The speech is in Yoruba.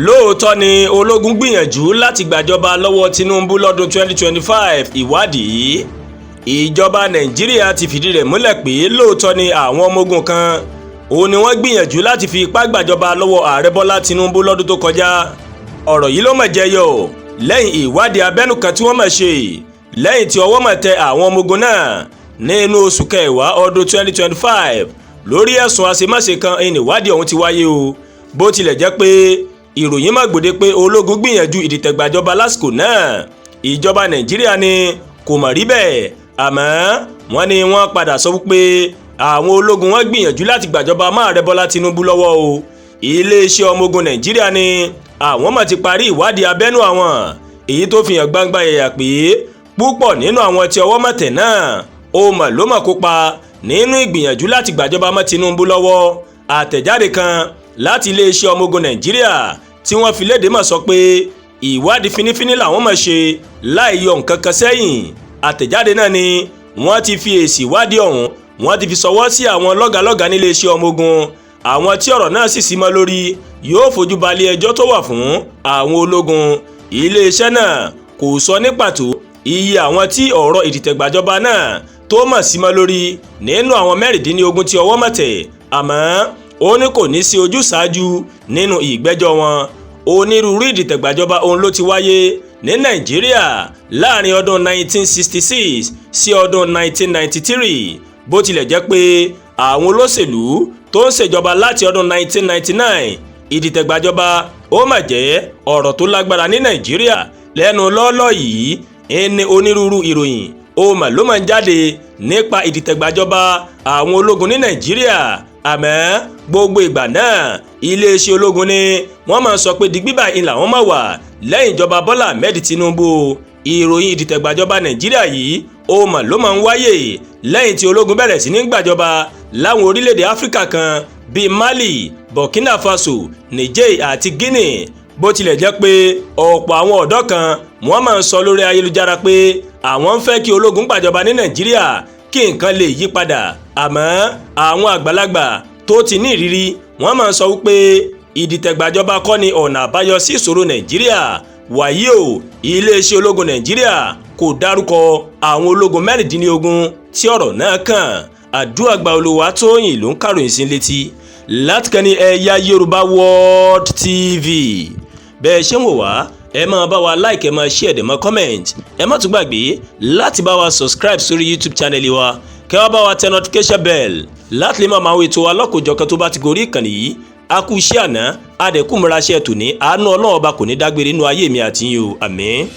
Lóòótọ́ ni ológun gbìyànjú láti gbàjọba lọ́wọ́ Tinubu lọ́dún 2025, ìwádìí. Ìjọba Nàìjíríà ti fìdí rẹ̀ múlẹ̀ pé lóòótọ́ ni àwọn ọmọ ogun kan òun ni wọ́n gbìyànjú láti fi ipá gbàjọba lọ́wọ́ Ààrẹ Bọ́lá Tinubu lọ́dún tó kọjá. Ọ̀rọ̀ yìí ló mọ̀ jẹyọ lẹ́yìn ìwádìí abẹ́nú kan tí wọ́n mọ̀ ṣe, lẹ́yìn tí ọwọ́ mọ̀ tẹ àwọn ọmọ ogun náà nínú oṣù kẹwàá ọdún 2025 lórí ẹ̀sùn àṣemáṣe kan. Ìwádìí ọ̀hún ti wáyé o, bó tilẹ̀ jẹ́ pé ìròyìn má gbòde pé ológun gbìyànjú ìdìtẹ̀gbàjọba lásìkò náà. Ìjọba Nàìjíríà ni kò mọ̀ rí bẹ́ẹ̀, àmọ́ wọ́n ní wọ́n padà sọ wípé àwọn ológun wọn gbìyànjú láti gbàjọba mọ́ Ààrẹ Bọ́lá Tinubu lọ́wọ́ o. Iléeṣẹ́ ọmọ ogun Nàìjíríà ni àwọn mọ̀ ti parí ìwádìí abẹ́nú àwọn, èyí tó fi hàn gbangba yẹ̀yà pé púpọ̀ nínú àwọn tí ọwọ́ mọ̀tẹ̀ náà ó mọ̀ ló mọ̀ kópa nínú ìgbìyànjú láti gbàjọba mọ́ Tinubu lọ́wọ́. Àtẹ̀jáde kan láti iléeṣẹ́ ọmọ ogun Nàìjíríà tí wọ́n fi léde mọ̀ sọ pé ìwádìí finífíní làwọn mọ̀ ṣe láì yọ nǹkan kan sẹ́yìn. Àtẹ̀jáde náà ni wọ́n ti fi èsì ìwádìí ọ̀hún, wọ́n ti fi ṣọwọ́ sí àwọn lọ́gàlọ́gà níléeṣẹ́ ọmọ ogun. Àwọn tí ọ̀rọ̀ náà sì sí mọ́ lórí yóò fojú balẹ̀ ẹjọ́ tó wà fún àwọn ológun. Iléeṣẹ́ náà kò sọ ní pàtó iye àwọn tí ọ̀rọ̀ ìdìtẹ̀gbàjọba náà tó mọ̀ sí mọ́ lórí nínú àwọn 16 tí ọwọ́ mọ̀ tẹ̀, àmọ́ ó ní kò ní sí ojúsàájú nínú ìgbẹ́jọ́ wọn. Onírúurú ìdìtẹ̀gbàjọba ohun ló ti wáyé ní Nàìjíríà láàrin ọdún 1966 sí ọdún 1993. Bó tilẹ̀ jẹ́ pé àwọn olóṣèlú tó ń ṣèjọba láti ọdún 1999, ìdìtẹ̀gbàjọba ó mà jẹ́ ọ̀rọ̀ tó lágbára ní Nàìjíríà. Lẹ́nu lọ́ọ́lọ́ yìí ní onírúurú ìròyìn ó mà ló máa ń jáde nípa ìdìtẹ̀gbàjọba àwọn ológun ní Nàìjíríà, àmọ́ gbogbo ìgbà náà iléeṣẹ́ ológun ni wọ́n máa ń sọ pé digbí báyìí làwọn máa wà lẹ́yìn ìjọba Bọ́lá Ahmed Tinubu. Ìròyìn ìdìtẹ̀gbàjọba Nàìjíríà yìí ó mà ló máa ń wáyè lẹ́yìn tí ológun bẹ̀rẹ̀ sí ní gbàjọba láwọn orílẹ̀-èdè Áfíríkà kan bíi Mali, Burkina Faso, Niger àti Guinea. Bó tilẹ̀ jẹ́ pé ọ̀pọ̀ àwọn ọ̀dọ́ kan wọ́n máa ń sọ lórí ayélujára pé àwọn ń fẹ́ kí ológun gbàjọba ní Nàìjíríà kí nǹkan lè yí padà, àmọ́ àwọn àgbàlagbà tó ti ní ìrírí wọ́n máa ń sọ wípé ìdìtẹ̀gbàjọba kọ́ ni ọ̀nà àbáyọ sí ìṣòro Nàìjíríà. Wàyí o, iléeṣẹ́ ológun Nàìjíríà kò dárúkọ àwọn ológun 16 tí ọ̀rọ̀ náà kàn. Àdúràgbà Olúwatóyìn ló ń kàròyìn sí létí láti kàn ní Ẹ̀yà Yorùbá World TV. Bẹ́ẹ̀ ṣé ń wò wá, ẹ máa bá wa like, ẹ máa share, ẹ máa comment. Ẹ má tún gbàgbé láti bá wa subscribe sórí YouTube channel wa, kẹ́ wá bá wa tẹ notification bell láti lè máa máa wo ètò wa lọ́kòjọ̀kan tó bá ti gorí ìkànnì yìí. A kú iṣẹ́ àná, a dẹ̀ kú múra iṣẹ́ tòní. Àánú Ọlọ́run Ọba kò ní dágbére nínú ayé mi àti yín o. Àmín.